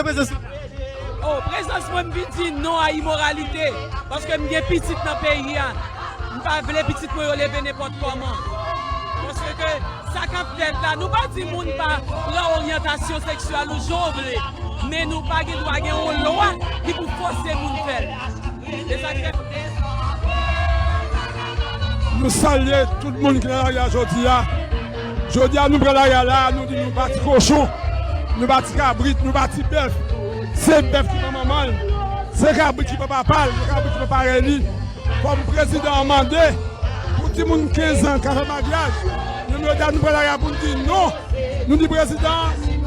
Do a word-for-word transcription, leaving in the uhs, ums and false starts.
Prezans. Oh, prezans mwen, m vin di non a imoralite. Paske m gen pitit nan peyi a. M pa vle pitit mwen yo leve nenpòt kòman. Paske sa k ap fèt la, nou pa di moun pa pran oryantasyon seksyèl ou jan w vle. Men nou pa gen dwa gen yon lwa ki pou fòse moun fè l. E sa k fè. Nou salye tout moun ki nan lari a jodi a. Jodi a, nou pran lari a la, nou di nou pa ti kochon, nou pa ti kabrit, nou pa ti bèf. Se bèf ki pran manman l, se kabrit ki pran papa l, se kabrit ki pran parèy li. Kòm prezidan an mande pou timoun kenz an ka fè maryaj, nou mete nou pran lari a pou n di non. Nou di prezidan,